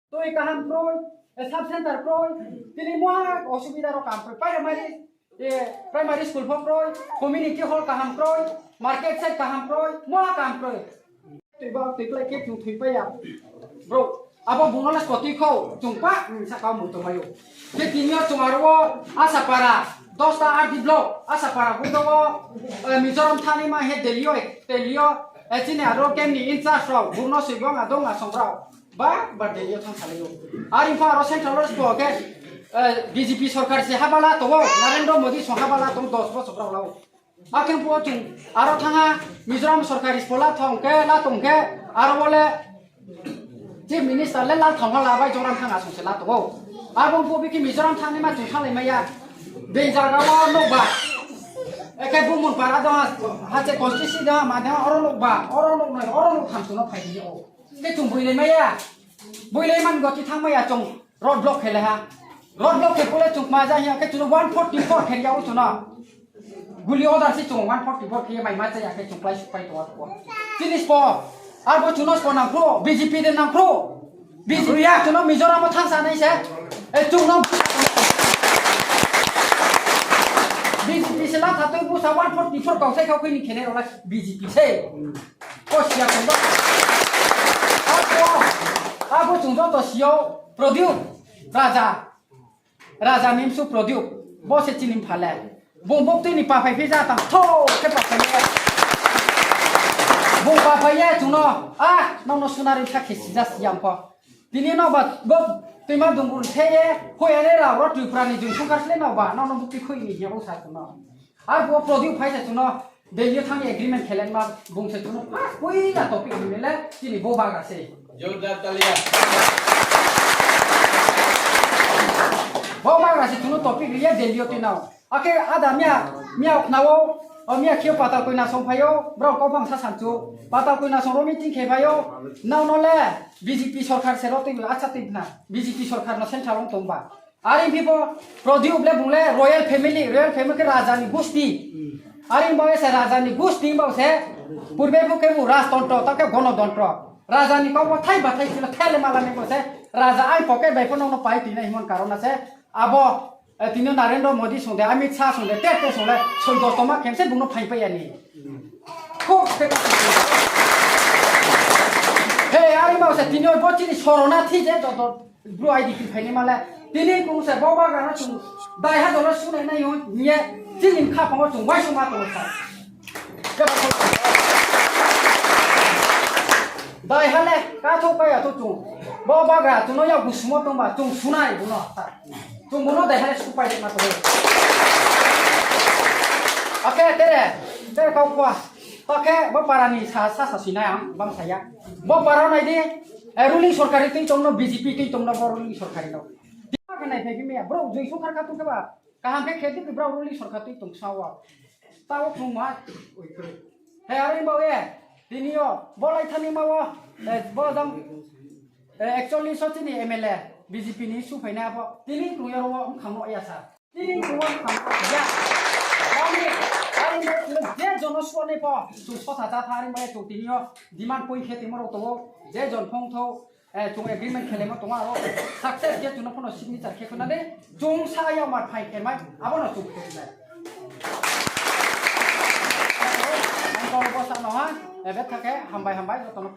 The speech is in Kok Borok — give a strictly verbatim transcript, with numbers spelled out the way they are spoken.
Twi kaham kroi, eh, sub center kroi, tini moha osubida rok kaham kroi. Primary, eh, primary school pho kroi, community hall kaham kroi, market side kaham kroi, moha kaham kroi. Twi ba twi klai khe chwng thwi paiya. Bro, abo bungno le kotwi kho, chwng pa, hmm, saka mui tongmaio. Khe tini o chwng aro o Asapara, dosta R D block, Asapara bundo o, eh, Mizoram thani ma he Delhi o, Delhi o, eh, chini aro camp ni in charge rok, bungno swibong adong asong rok. Ba, ba Delhi o thang salai o. Ar info aro central o spo ke, eh, B J P sorkar se habala tongo, Narendra Modi song habala tong dos bosor rok lao. Akhe po chung aro thanga Mizoram sorkar spo la thong ke, la tong ke, aro bole Chief Minister le la thong la bai Joram thanga song se la tongo. Abo po biki Mizoram thangni ma chung salai maya. Dei jaga o nokba. Eke Bumon para do ha, ha che constituency do ha, ma do ha, oro nokba, oro nok noi, oro nok tham chung no phai di o. Khe chwng builai maya. Builai man goti thang maya chwng road block khe le ha. Road block khe pole chwng ma ja hiya khe chwng one forty four khe ya o chwng no. Guli order si chwng one forty four khe mai ma cha ya khe chwng plai supai to ko. Chini spo. Ar bo chwng no spo nang pro, B J P de nang pro. B J P ya chwng no Mizoram o thang sa nai se. E chwng no B J P se la thatoi busa one forty four kau sai kau khe ni khe ne ro la B J P se. Ko siya kongba. Abo, abo chwng joto sio Pradyut Raja. Raja nimsu Pradyut. Bo se chini phale. Bung bok twi ni papai phi ja tang tho khe papai ye. Bung papai ye chwng no. Ah, nong no sunari kha khe sija siyam ko. Tini no ba bo twi ma dungur the ye. Hoi ane ra ro Tripura ni jung sungkar sle no ba. Nong no bukti khoi ni ye bo sa chwng no. Ar bo Pradyut phai sa chwng no. Delhi thang agreement khelen ma bung se chwng no first puila topic ni le chini bo bagra se. Jordar talia. Bo bagra se chwng no topic ri ya Delhi o twi nao. Ake ada mia, mia khnao, o mia khio pata koina song phaio, bro ko bang sa sanchu. Pata koina song ro meeting khe phaio. Nao no le B J P sorkar se ro twi acha twi na. B J P sorkar no central ong tong ba. Ari phi bo Pradyut le bung le royal family, royal family ke raja ni gusti. Ari bo se raja ni gusti bo se purbe bo ke bu rajtontro ta ke gonotontro. Raja ni kok bo thai ba thai sila thai le mala ni bo se raja ai pocket bai pho no pai twi na himon karon ase abo, eh, tini Narendra Modi song de, Amit Shah song de, te te song le soi dos toma khem se bung no phai pai ani. Khub se. He ari bo se tini bo chini sorona thi je do do. Bro, I D P phaini male. Tini kung se bo bagra no chung dai ha dolo sunai nai yo, nye chini kha pango chung wai suma to sa. Dai ha le, ka tho ka ya tho chung. Bo bagra chung no ya gusumo tong ba, chung sunai buno sa. Chung buno dai ha le supai ma to. Ake tere, tere kau kwa. Pakhe bo para ni sa sa sa sinai ang bang saya. Bo para nai di, eh, ruling sorkari twi tongno B J P twi tongno bo ruling sorkari no. Pakhe nai phai phai maya bro joi songkar ka tong ba kaham khe khe di bro ruling sorkar twi tong sa wa. Ta o khung ma. He ari ba we. Tini yo bo lai thani ma wo. Eh, bo jang, eh, actually so chini M L A B J P ni su phai na bo. Tini tong yo ro wo khang no ya sa. Tini kuwa khang ya. Ani, ani je jono suwa ne po, chung sotha cha thari mai chung tini yo demand poi khe timo rok to je jon phong tho, eh, chung agreement khele mo tong aro success je chung phono signature khe khona de chung sa ya mar phai khe mai abo no chung khe mai. Ang ko bo sa no ha, ebe thake hambai hambai joto no.